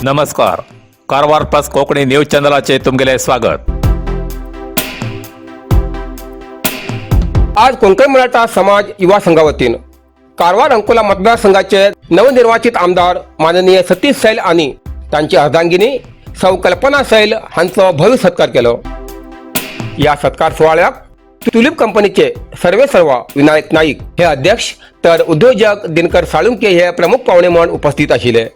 नमस्कार, Karwar plus Konkani news चॅनलाचे तुमगेले स्वागत. आज कोंकण मराठा समाज युवा संघा वतीन कारवार अंकोला मतदारसंघाचे नवनिर्वाचित आमदार माननीय सतीश सैल आणि तांची अर्धांगिनी सौ कल्पना सैल हांचो भव्य सत्कार केलो. या सत्कार सुवाळ्याक ट्युलिप कंपनीचे सर्वेसर्वा विनायक नाईक हे अध्यक्ष तर उद्योजक दिनकर साळुंके हे प्रमुख पाहुणे म्हूण उपस्थित आशिल्ले.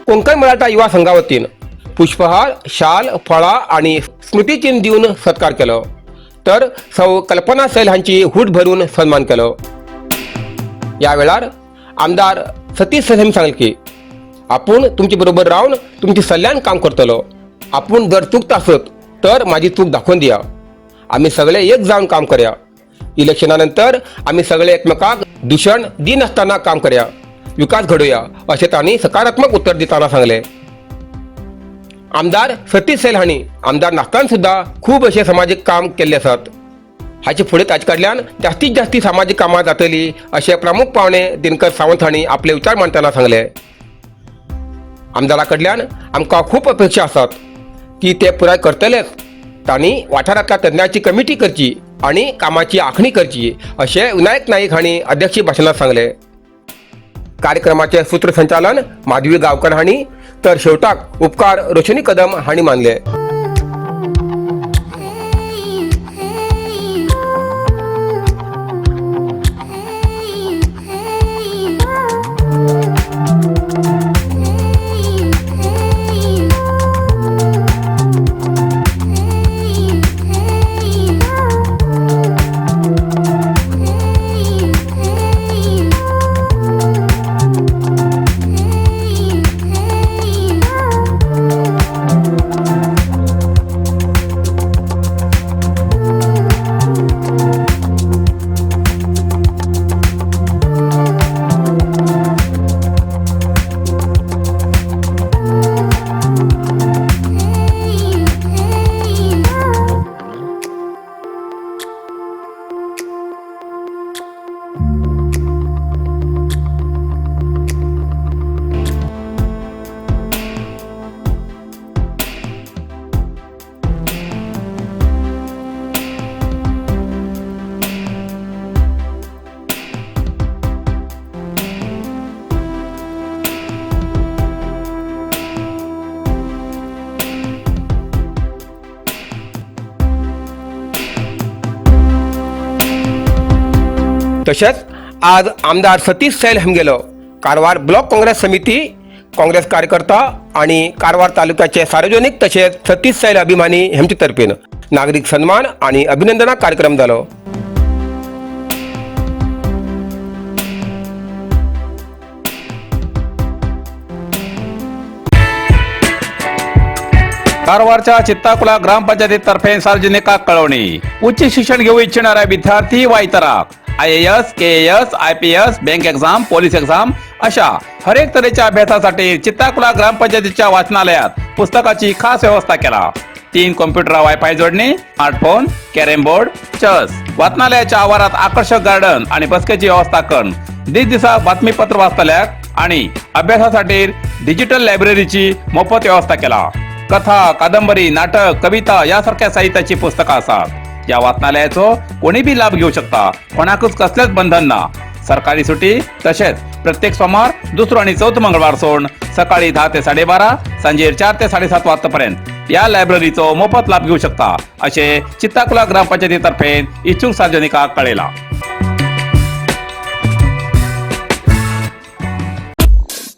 कोंकण मराठा युवा संघा वतीन पुष्पहार, शाल, फळां आणि स्मृतिचिन्ह दिवन सत्कार केलो तर सौ कल्पना सैल हांची हूट भरून सन्मान केलो. या वेळार आमदार सतीश सैल हांणी सांगलें की आपूण तुमचे बरोबर रावन तुमच्या सल्ल्यान काम करतलो. आपूण जर चुकता आसत तर माझी चूक दाखोवन दिया. आमी सगळे एक जावन काम करया. इलेक्शना नंतर आमी सगळे एकमेकाक दुशण दिनासतना काम करया, विकास घडोवया, अशें तांणी सकारात्मक उत्तर दितना सांगलें. आमदार सतीश सैल हांणी आमदार नासतना सुद्दां खूब अशें समाजीक काम केल्ले आसात. हाचे फुडें ताचे कडल्यान जास्तीत जास्ती सामाजीक कामां जातली, अशें प्रमुख पावणे दिनकर सावंत हांणी आपले विचार मांडटना सांगले. आमदारा कडल्यान आमकां खूब अपेक्षा आसात की ते पुराय करतलेच. तांणी वाठारांतल्या तज्ञांची कमिटी करची आणि कामाची आखणी करची, अशें विनायक नाईक हांणी अध्यक्षीय भाशणात सांगले. कार्यक्रमाचे सूत्रसंचालन माधवी गावकर हांणी तर शेवटाक उपकार रोशनी कदम हांणी मानले. तशेंच आज आमदार सतीश सैल हांगेलो कारवार ब्लॉक काँग्रेस समिती, काँग्रेस कार्यकर्ता आणि कारवार तालुक्याचे सार्वजनिक तशेंच सतीश सैल अभिमानी हेमचे तर्फेन नागरिक सन्मान आणि अभिनंदना कार्यक्रम जालो. कारवारच्या चित्ताकुला ग्रामपंचायतीतर्फे सार्वजनिकाक कळवणी. उच्च शिक्षण घेऊ इच्छिणाऱ्या विद्यार्थी वा इतराक IAS, KAS, IPS, bank exam, police exam अशा हरेक तऱ्हेच्या अभ्यासासाठी चित्ताकुला ग्रामपंचायतीच्या वाचनालयात पुस्तकाची खास व्यवस्था केला. 3 कॉम्प्युटर, वायफाय जोडणी, स्मार्टफोन, कॅरम बोर्ड, चेस, वाचनालयाच्या आवारात आकर्षक गार्डन आणि बसकेची व्यवस्था करून दिसदिसा बातमीपत्र वाचतल्याक आणि अभ्यासासाठी डिजिटल लायब्ररीची मोफत व्यवस्था केला. कथा, कादंबरी, नाटक, कविता यासारख्या साहित्याची पुस्तकं आसात. या वाचनालयाचो कोणी बी लाभ घेऊ शकता. कोणाकच कसलेच बंधन ना. सरकारी सुटी तसेच प्रत्येक सोमवार, दुसरो आणि चौथो मंगळवार सोडून सकाळी 10 ते 12:30, सांजेर 4 ते 7:30 वाजतापर्यंत या लायब्ररीचो मोफत लाभ घेऊ शकता, असे चित्ताकुला ग्रामपंचायतीतर्फे इच्छुक सार्वजनिकाक कळेला.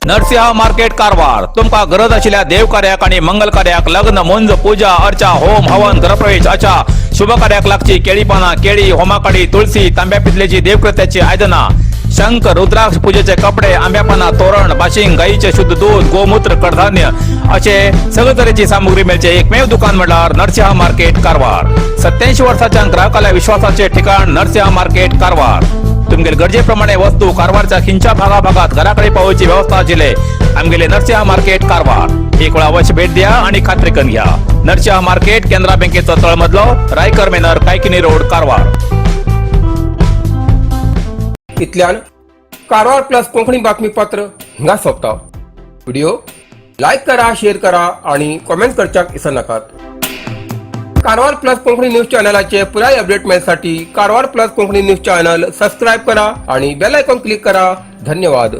नरसिंह मार्केट, कारवार. तुमका गरज आशिल्ल्या देवकार्याक आणि मंगल कार्याक, लग्न, मुंज, पूजा अर्चा, होम हवन, गृहप्रवेश अशा शुभ कार्याक लागची केळी पाना, केळी, होमाकाडी, तुळसी, तांब्या पितलेची देवकृत्याची आयदना, शंख, रुद्राक्ष, पूजेचे कपडे, आंब्यापाना, तोरण, बाशिंग, गाईचे शुद्ध दूध, गोमूत्र, कडधान्य असे सगळे तरेची सामुग्री मेळचे एकमेव दुकान म्हटल्यार नरसिंह मार्केट, कारवार. 87 वर्षाच्या ग्राहकाला विश्वासाचे ठिकाण नरसिंह मार्केट, कारवार. तुमगेले गरजेप्रमाणे वस्तू कारवारच्या खिंच्या भागाभागात घराकडे पावोवची व्यवस्था आशिल्ले आमगेले नरसिंह मार्केट, कारवार. एक वेळा अवश्य भेट द्या आणि खात्री करून घ्या. नरसिंह मार्केट, केनरा बँकेचो तळमजलो, रायकर मेनर, कायकिनी रोड, कारवार. इतल्यान कारवार प्लस कोंकणी बातमीपत्र हांगा सोंपता. व्हिडिओ लायक करा, शेअर करा आणि कॉमेंट करच्याक विसरनाकात. कारवार प्लस कोंकणी न्यूज चॅनलाचे पुराय update मेळसाठी Karwar plus Konkani news channel subscribe करा आणि बेल आयकॉन क्लिक करा. धन्यवाद.